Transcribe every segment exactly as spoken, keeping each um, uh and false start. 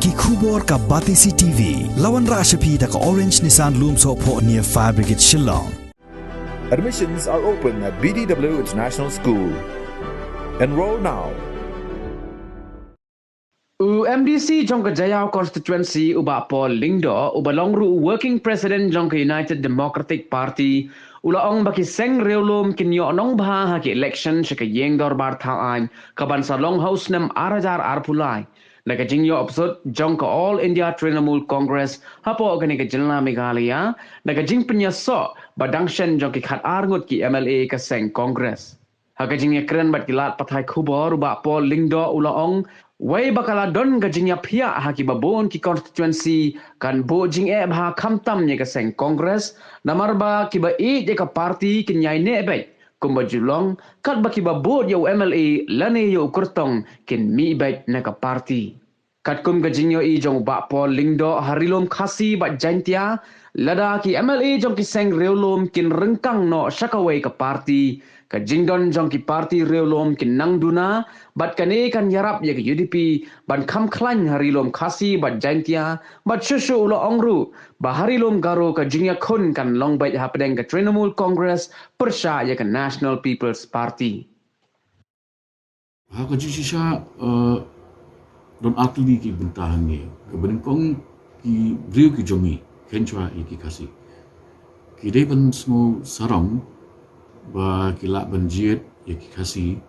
Ki khubor ka Batesi T V. La wanrah sha phi da ka Orange Nissan Lumsohphoh near Fire Brigade Shillong. Admissions are open at B D W International School. Enroll now. U M D C jong ka Jaïaw constituency u Bah Paul Lyngdoh, uba long ruh u working president jong ka United Democratic Party, u la ong ba ki seng riewlum kin ïoh nongbha ha ki election sha ka ïing dorbar thaw aiñ kaban sa long ha u snem ar hajar arphew lai. Na ka jingïoh psut jong ka All India Trinamool Congress hapoh kane ka jylla Meghalaya, na ka jingpynïasoh ba dang shen jong ki khat ar ngut ki M L A ka seng Congress. Ha ka jingïakren bad ki lad pathai khubor, u Bah Paul Lyngdoh u la ong, wei ba ka la don ka jingïaphiah ha kiba bun ki constituency, kan buh jingeh bha khamtam ïa ka seng Congress, namar ba kiba ïeit ïa ka party kin ïai neh beit, kumba ju long, katba kiba bud ïa u M L A lane ïa u kyrtong kin mih beit na ka party. Katkum ka jingïohi jong u Bah Paul Lyngdoh ha ri lum Khasi bad Jaintia, lada ki M L A jong ki seng riewlum kin ryngkang noh sha kawei ka party, ka jingdon jong ki party riewlum kin nang duna, bad kane kan ïarap ïa ka U D P ban kham khlaiñ ha ri lum Khasi bad Jaintia, bad shuh shuh u la ong ruh ba ha ri lum Garo ka jingïakhun kan long beit hapdeng ka Trinamool Congress pyrshah ïa ka National People's Party. Ha ka jingshisha, eh, don ar tylli ki bynta hangne. Kaba nyngkong, ki briew ki jong ngi, khyndiat ïa ki Khasi, ki dei ban sngew sarong ba ki lah ban jied ïa ki Khasi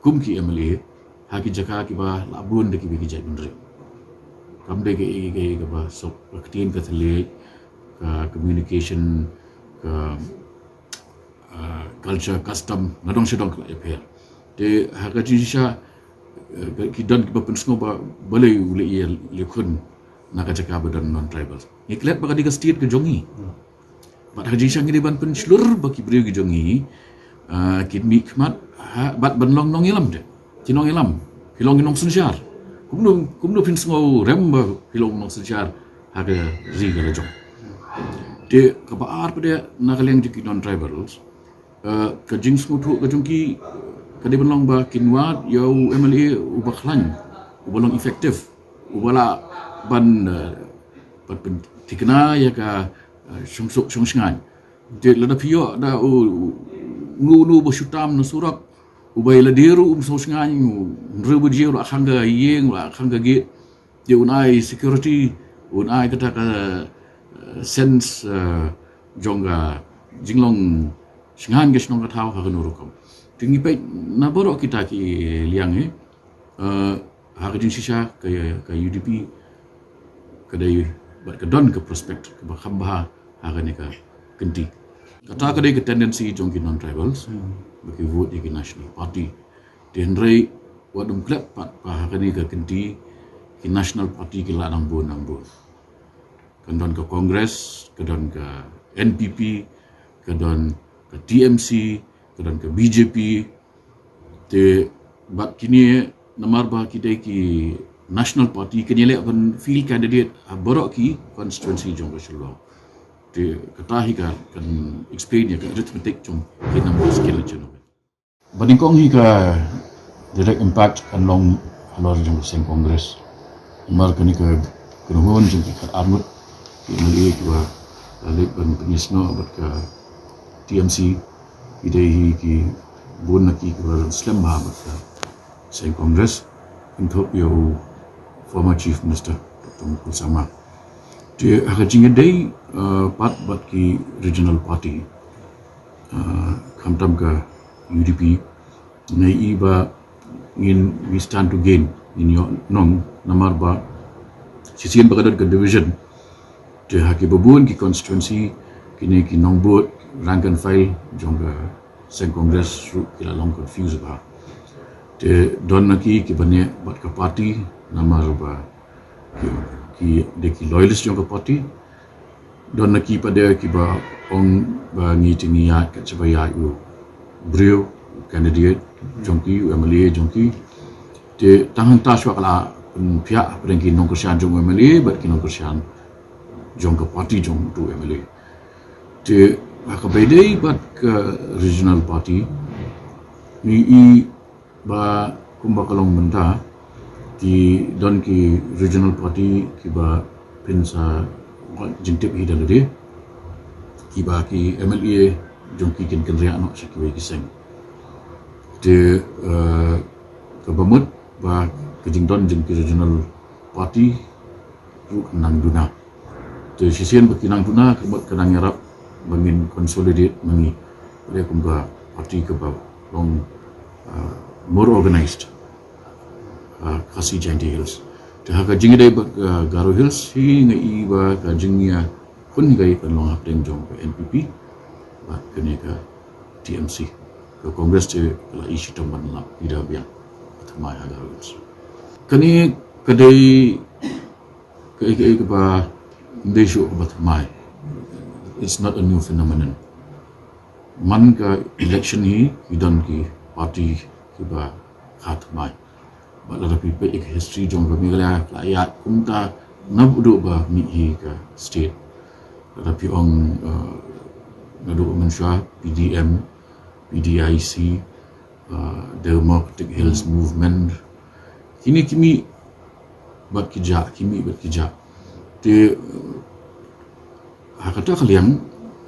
kum ki M L A ha ki jaka kiba lah bun da kiba ki jaitbynriew. Kam dei kaei kaei kaba suk, ka ktien ka thylliej, ka communication, ka, ah, culture, custom, nadong shadong ka la ïapher. Te ha ka jingshisha, eh, ki don kiba pynsngew ba balei u leh ïaleh khun na ka jaka ba don non-tribals. Ngi klet ba ka dei ka state ka jong ngi. Bad ha ka jingshisha ngi dei ban pynshlur ba ki briew ki jong ngi, ah, kin mih khmat, ha, bad ban long nongïalam te. Ki nongïalam, ki long ki nongsynshar. Kumno, kumno phin sngew rem ba ki long nongsynshar ha ka ri ka la jong. Te kaba ar pat de na ka liang jong ki non-tribals, eh, ka jingsngewthuh ka jong ki ka dei ban long ba kin wad ïa u M L A uba khlaiñ, uba long effective, uba lah ban, eh, ban pynthikna ïa ka, eh, shongsuk shongshngaiñ. Te lada phi ïoh da u, u, uno uno uba shu tam na surok, uba ïalade ruh um sngew shngaiñ, u hynriew baje u la khang ka ïing, u la khang ka gate. Te un ai security, un ai kata ka, eh, sense, eh, jong ka jinglong shngaiñ ka shnong ka thaw ha kano rukom. Te ngi peit na baroh kita ki liang, eh, eh, ha ka jingshisha ka, ka U D P ka dei bad ka don ka prospect kaba kham bha ha kane ka kynti. Kata ka dei ka tendency jong ki non-tribals ba ki vote ïa ki national party. Te hynrei wat ym klet pat ba ha kane ka kynti ki national party ki la nang bun nang bun. Ka don ka Congress, ka don ka N P P, ka don ka T M C, ka don ka B J P. Te bad kine namar ba ki dei ki national party, kin ïaleh ban field candidate ha baroh ki constituency jong ka Shillong. Te kata hi ka kan explain ïa ka arithmetic jong ki numbers ki election. Ba nyngkong hi ka direct impact kan long halor jong ka seng Congress. Namar kane ka kynhun jong ki khat ar ngut ki M L A kiba la leit ban pynïasnoh bad ka T M C, ki dei hi ki bun na ki kiba la slem bha bad ka seng Congress, kynthup ïa u former Chief Minister Doctor Mukul Sangma. Te ha ka jingïadei, eh, pat bad ki regional party, eh, khamtam ka U D P, nga i ba ngin, we stand to gain, ngin ïoh nong, namar ba shisien ba ka don ka division. Te ha kiba bun ki constituency, kine ki nongbud rank and file jong ka seng Congress ruh ki la long confused bha. Te don na ki kiba neh bad ka party, namar ba ki, ki dei ki loyalist jong ka party. Don na ki pat de kiba ong ba ngi te ngi ïaid kat shaba ïaid u briew, u candidate jong ki, u M L A jong ki. Te tang hangta shuwa ka la pynphiah hapdeng ki nongkyrshan jong u M L A bad ki nongkyrshan jong ka party jong utu u M L A. Te ha kaba ïadei bad ka regional party, ngi i ba kumba ka long mynta, Ki don ki regional party kiba pynsa jingtip hi da lade, kiba ki M L A jong ki kin kynriah noh sha kiwei ki seng. Te, eh, kaba mut ba ka jingdon jong ki regional party ruh kan nang duna. Te shisien ba ki nang duna, ka mut ka nang ïarap ba ngin consolidate ma ngi, kumba party kaba long, eh, more organized, uh, Khasi Jaintia Hills. Te ha ka jingïadei bad, uh, Garo Hills, hi nga i ba ka jingïakhun hi kan long hapdeng jong ka N P P bad kane ka T M C. Ka Congress te ka la i shitom ban lap ïa da biang ka thymmai ha Garo Hills. Kane ka dei kaei kaei kaba ym dei shuh kaba thymmai. It's not a new phenomenon. Man ka election hi, ki don ki party kiba kha thymmai. Bad lada phi peit ïa ka history jong ka Meghalaya, la ïaid kumta naduh ba mih hi ka state. Lada phi ong, eh, naduh mynshuwa P D M, P D I C, eh, Democratic Hills Movement. Kine ki mih bad ki jah, ki mih bad ki jah. Te, eh, ha kata ka liang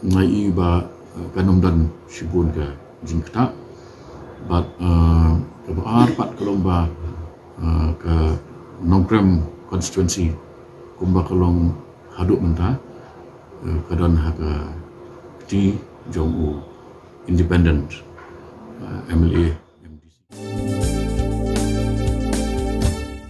nga i ba, eh, kan ym don shibun ka jingktah. Bad, eh, kaba ar pat ka long ba, eh, ka Nongkrem constituency kumba ka long haduh mynta, eh, ka don ha ka kti jong u independent, eh, M L A.